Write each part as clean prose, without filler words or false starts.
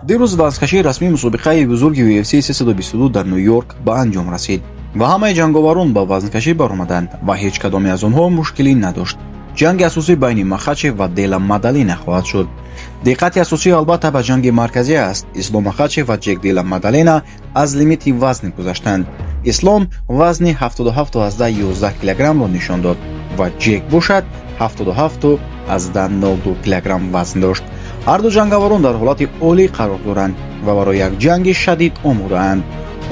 дирӯз вазнкашии расмии мусобиқаи бузурги UFC 322 дар Нью-Йорк ба анҷом расид ва ҳамаи ҷанговарон ба вазнкашӣ баромаданд ва ҳеҷ кадоме аз онҳо мушкилӣ надошт. ҷанги асосӣ байни Махачев ва Дела Мадалина хоҳад шуд. диққати асосӣ албатта ба ҷанги марказӣ аст. Ислом Махачев ва Ҷек Дела Мадалина аз лимити вазн гузаштанд. ислом вазни 77.11 килограммро нишон дод ва Ҷек бошад 77.02 килограмм вазн дошт. ҳарду ҷанговарон дар ҳолати олӣ қарор доранд ва барои як ҷанги шадид омодаанд.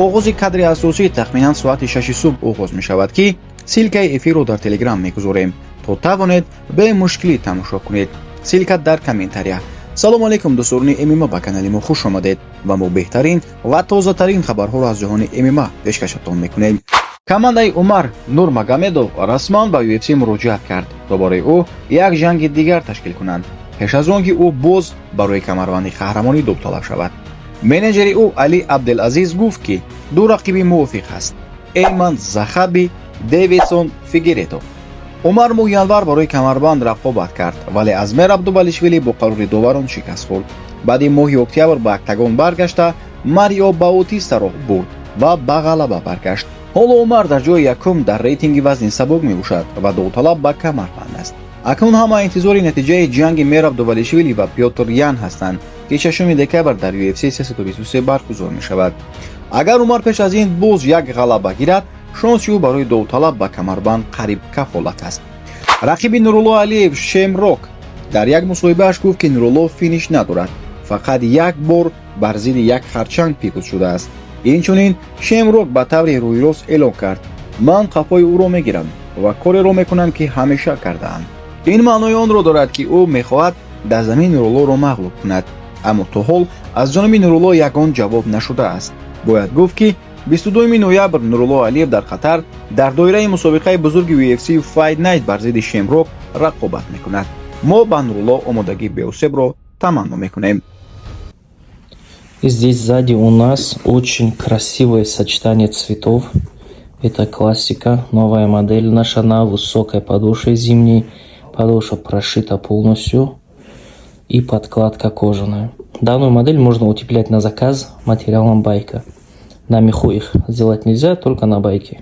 оғози кадри асосӣ тахминан соати 6 субҳ оғоз мешавад ки силкаи эфирро дар телеграм мегузорем то тавонед бе мушкилӣ тамошо кунед. силка дар комментария. салому алайкум дӯстони ММА, ба канали мо хуш омадед ва мо беҳтарин ва тозатарин хабарҳоро аз ҷаҳони ММА пешкашатон мекунем. командаи Умар Нурмагомедов расман ба UFC муроҷиат кард то бораи ӯ як ҷанги дигар ташкил кунанд, пеш аз он ки ӯ боз барои камарбанди қаҳрамонӣ довталаб шавад. менеҷери ӯ Али Абделазиз гуфт ки ду рақиби мувофиқ аст: Эйман Захаби, Дэвидсон Фигерето. умар моҳи январ барои камарбанд рақобат кард, вале Азмер Абдувалишвили бо қарори доварон шикаст хӯрд. баъди моҳи октябр ба октагон баргашта Марио Баутистаро бурд ва ба ғалаба баргашт. ҳоло Умар дар ҷои якум дар рейтинги вазни сабук мебошад ва довталаб ба камарбанд аст. акнун ҳама интизори натиҷаи ҷанги Мер Абдувалишвили ва Пётр Ян ҳастанд ки 6 декабр дар UFC 323 баргузор мешавад. агар Умар пеш аз ин боз як ғалаба гирад, шонси ӯ барои довталаб ба камарбанд қариб кафолат аст. рақиби Нурулло Алиев Шемрок дар як мусоҳибааш гуфт ки Нурулло финиш надорад, фақат як бор бар зидди як харчанг пикуд шудааст. инчунин Шемрок ба таври рӯйрост эълон кард: ман қафои ӯро мегирам ва кореро мекунам ки ҳамеша кардаам. ин маънои онро дорад ки ӯ мехоҳад дар замин Нуруллоро мағлуб кунад, аммо то ҳол аз ҷониби Нурулло ягон ҷавоб нашудааст. бояд гуфт ки 22 ноябр Нурулло Алиев дар Қатар дар доираи мусобиқаи бузурги UFC Fight Night бар зидди Шемрок рақобат мекунад. мо ба Нурулло омодагии беосебро таманно мекунем. Здесь сзади у нас очень красивое сочетание цветов. Это классика, новая модель наша на высокой подошве зимней. Подошва прошита полностью и подкладка кожаная. Данную модель можно утеплять на заказ материалом байка. На меху их сделать нельзя, только на байке.